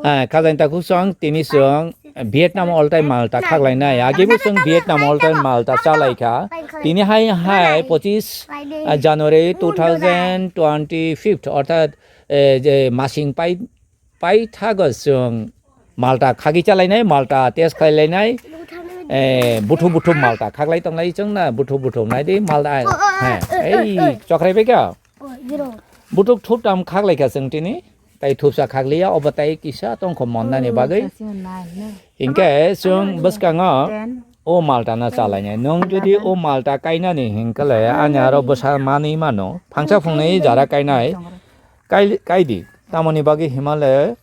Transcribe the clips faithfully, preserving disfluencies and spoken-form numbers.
Ah, khajani takhuk song, tini song Vietnam all time Malta khaklainai. Agi bo song Vietnam all time Malta chalaikha. Tini hai hai pochis, ah, January two thousand twenty-fifth, orthat, eh, je masing pai, pai thago song Malta khagi chalainai, Malta test khlailainai. Eh, buthu buthu Malta khaklai tonglai chong na, buthu buthu nai di Malta. He, ei, chokrai bai kha. Butuk thup tam khaklaikha chwng tini, tai thupsa khakliya, obo tai kisa tongkho monnani bagwi. Hinkhe chwng bwskango o Malta no chalainai. Nwng jodi o Malta kainani hinkhe le ani aro bwsa manwi mano. Phangsa phungnwi jara kainai, kai, kaidi. Tamoni bagwi himale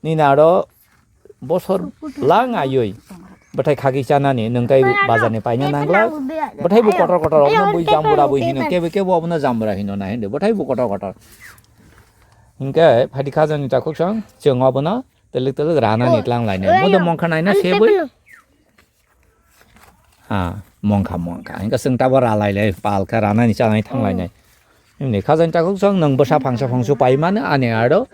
nini aro bosor lang ayoi bwthai khagi chanani nwng tai bazar ni paina nangla. Bwthai bo kotor kotor obono bui jambura bui hino, kebo kebo obono jambura hino na hindi, bwthai bo kotor kotor. Hinkhe phaidi khajani takhuk song chwng obono telik telik ranani tlang lainai. Modo mongkha naina sebui. Ha, mongkha, mongkha. Hinkhe chwng tabo ralailai, palkha, ranani chanai thanglainai. Himni khajani takhuk song nwng bwsa phangsa phangsu paimano ani aro,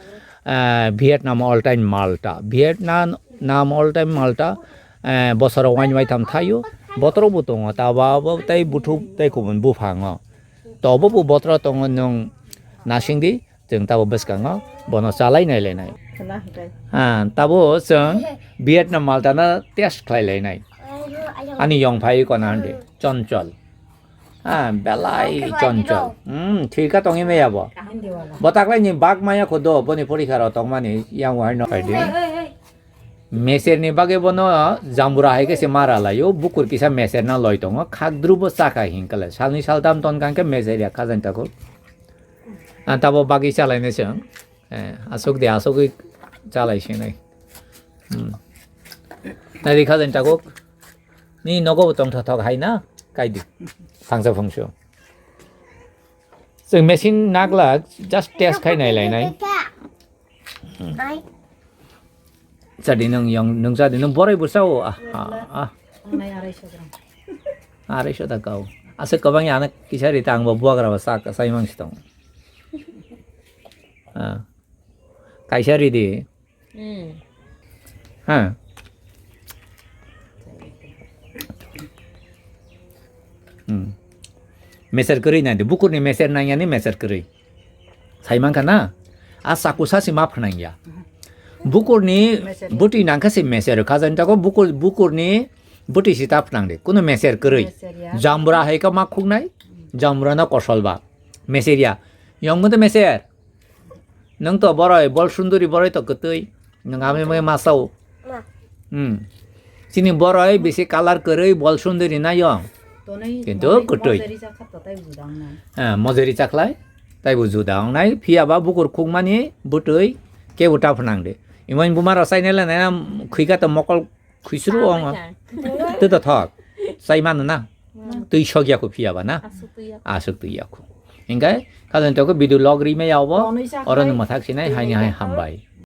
eh, Vietnam all time Malta. Vietnam, nam all time Malta, eh, bosoro wain waitham thaio. Botoro bo tongo, tabo abo tei buthuk tei kubun buphango. Tobo bo botoro tongo nwng nasingdi. Chwng tabo bwskango bono chalai nai lainai. Ah, tabo chwng Vietnam Malta no test khlai lainai. Ani yong phai kona hande, chonchol. Ah, belai chonchol. Hmm, thika tongwi maya bo. Bo taklai ni bak maya kho do, boni porikha rok tongmani yang wahai no phaidi. Meser ni bagwi bono jambura hai khe se mara laio, bukur kisa meser na loi tongo, khak drubo chakha hinkhe le. Salni saltam ton kang khe meser ya khajani takhuk. Ah, tabo bagwi chalainai chwng. Eh, aswk de, aswkwi chalai sinai. Hmm. Nai di khajani takhuk. Ni nogo bo tongthothok hai na, kaidi. Phangsa phungsu. Chwng machine nagla just test khai nai lainai. Hmm. Chadi nwng yong, nwng chadi nwng borai bo sao, ah, ah, ah. Arai so da kau. Asa kwbang ya anak kisa ri ta ang bo buagra ba sak sai mang sitong. Ah. Kaisa ri di. Hmm. Ha. Hmm. Meser kwrwi nai di. Bukurni meser nang yani meser kwrwi. Sai mankha na? A saku sasi ma phnang ya. Bukurni bwtwi nangkha se meser kha jani tago bukur, bukurni bwtwi si ta phnang de. Kuno meser kwrwi. Meser ya. Jambura hai ka ma khuknai. Jambura na kosol ba. Meser ya. Yong mo de meser. Nwng to boroi, bol sunduri boroi to kwtwi. Nwng ami mai masao. Hmm. Chini boroi bisi colour kwrwi, bol sunduri na yong. Kintu kwtwi. Mojeri chakha to tai bujudang nai. Eh, mojeri chakhlai, tai bujudang nai. Phiya ba bukur khukmani bwtwi kebo ta phnang de. Imani buma rok sainai le nai na khwika to mokol Khwisru ong. Tei to thok. Sai manu na. Twi sok ya khu phiya ba na. Aswk twi ya khu. Hinkhe khajani toko video log ri me ya obo. Oro ni mathak sinai hai ni hai hambai.